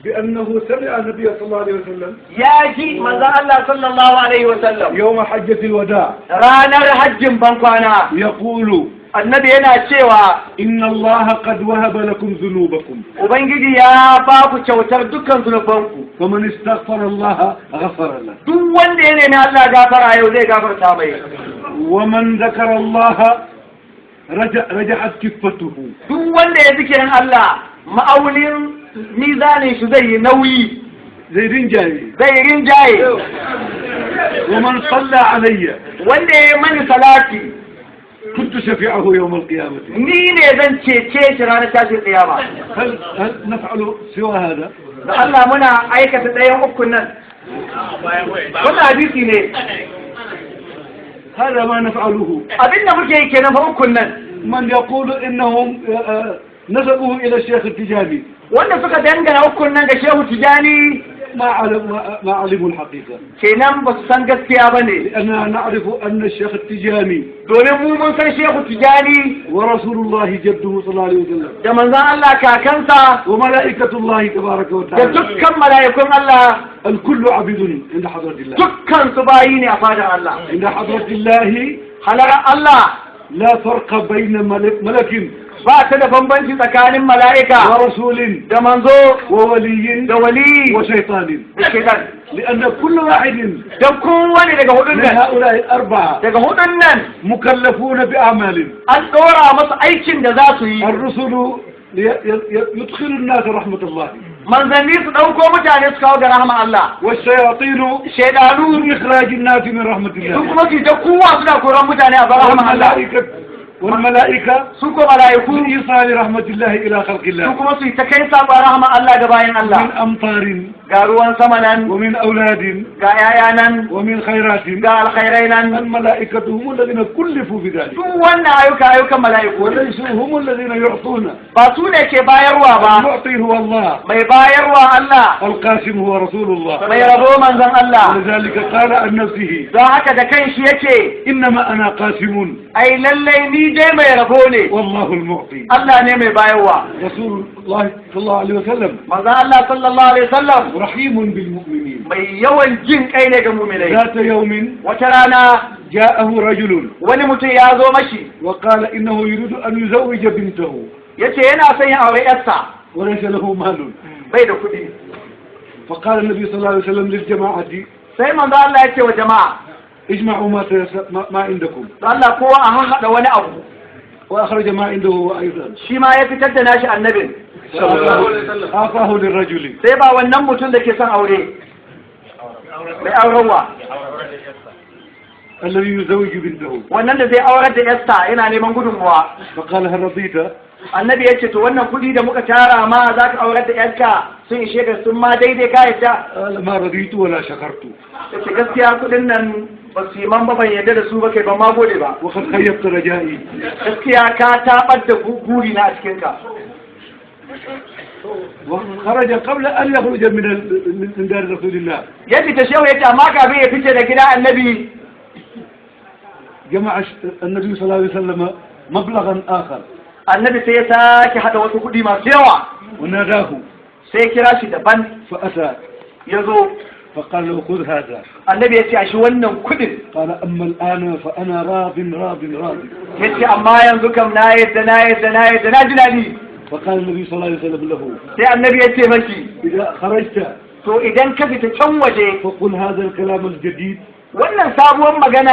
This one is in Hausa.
بأنه سمع النبي صلى الله عليه وسلم Ya ji manzon Allah sallallahu alaihi wasallam يوم حجة الوداع ranar hajjin bankwana يقول annabi yana cewa إن الله قد وهب لكم ذنوبكم Ubangiji ya ba ku kyautar dukkan zunubanku. فمن استغفر الله غفر له Duk wanda ya nemi Allah gafara yau zai gafarta mai. ومن ذكر الله رجحت كفته Duk wanda ya zikirin Allah ma'aunin mizanin shi zai yi nauyi زي رنجاي zai rinjaye. ومن صلى علي Wanda ya yi mani salati كنت شفيعه يوم القيامة. Ni ne zan cece shi ranar tashin kiyama. هل نفعل سوى هذا؟ Da Allah muna aikata ɗayan ukun nan? Wannan hadisi ne. هذا ما نفعله. Abin da muke yi kenan fa ukun nan. من يقول إنهم نسبوه إلى الشيخ التجاني Wanda suka dangana ukun nan ga Shehu Tijani ما علم ما علموا الحقيقة. Kenan ba su san gaskiya ba ne. لأننا نعرف أن الشيخ التجاني Domin mu mun san Shehu Tijani ورسول الله جده صلى الله عليه وسلم da manzon Allah kakansa وملائكة الله تبارك da وتعالى dukkan mala'ikun Allah الكل عبيد عند حضرة الله. Dukkan su bayi ne a fadar Allah. عند حضرة الله Halarar Allah لا فرق بين ملك ba ta da bambanci tsakanin mala'ika ورسول da manzo وولي da wali وشيطان da shaitan. لأن كل واحد Don kowane daga hudun من nan هؤلاء الأربعة daga hudun nan مكلفون بأعمال. An ɗora masu aikin da za su yi. الرسل يدخلوا الناس رحمة الله. Manzanni su ɗauko mutane su kawo ga rahama Allah. والشياطين Shaidanu لإخراج الناس من رحمة su الله. Kuma su ta kuwa suna koran mutane a bar rahama Allah. والملائكة Su ko mala'iku لإيصال رحمة الله إلى خلق su الله kuma su yi ta kai saƙon rahama Allah ga bayan Allah. من أمطار Ga ruwan sama nan ومن أولاد ga 'ya'ya nan ومن خيرات. Ga alkhairai nan. الملائكة هم الذين كلفوا بذلك. Duk wannan ayyuka ayyukan mala'iku ne. وليسوا هم الذين يعطون. Ba su ne ke bayarwa ba. المعطي هو الله. Mai bayarwa Allah. القاسم هو رسول الله. Mai rabo manzon Allah. ولذلك قال عن نفسه Don haka da kanshi yace إنما أنا قاسم ai lallai ni dai mai rabo ne والله المعطي. Allah ne mai bayarwa. رسول الله صلى الله عليه وسلم Manzon Allah sallallahu alaihi wasallam رحيم بالمؤمنين. Mai yawan jin kai ne ga mu'minai. ذات يوم Wata rana جاءه رجل wani mutum ya zo mashi وقال إنه يريد أن يزوج بنته yace yana son ya aure yarsa وليس له مال. Bai da kuɗi. فقال النبي صلى الله عليه وسلم للجماعة Sai manzo Allah ya ce wa jama'a اجمعوا ما عندكم. Don Allah kowa a haɗa wani abu. وأخرج ما عنده هو أيضا. Shi ma ya fitar da nashi annabin. أعطاه للرجل. Sai ba wannan mutum da ke son aure mai aurarwa الذي يزوج بنته. Wannan da zai aurar da yarsa yana neman gudunmuwa. فقال هل رضيت؟ Annabi ya ce to wannan kuɗi da muka tara ma za ka aurar da yarka sun ishe ka sun ma daidai ka yadda? قال ما رضيت ولا شكرت. Ya ce gaskiya kuɗin nan ba su yi man ba ban yadda da su ba kai ban ma gode ba. وقد خيبت رجائي. Gaskiya ka taɓar da guri na a cikinka. وخرج قبل أن يخرج من دار رسول الله Ya fita shehu ya ce amma kafin ya fice da gida annabi جمع النبي صلى الله عليه وسلم مبلغا آخر. Annabi sai ya sake haɗa wasu kuɗi masu yawa. وناداه. Sai ya kira shi daban. فأتى. Ya zo. فقال له خذ هذا. Annabi ya ce a shi wannan kuɗin. قال أما الآن فأنا راض راض راض. Ya ce amma yanzu kam na yadda na yadda na yadda na ji daɗi. فقال النبي صلى الله عليه وسلم له Sai annabi ya ce mashi إذا خرجت to idan ka fita can waje فقل هذا الكلام الجديد. Wannan sabuwar magana.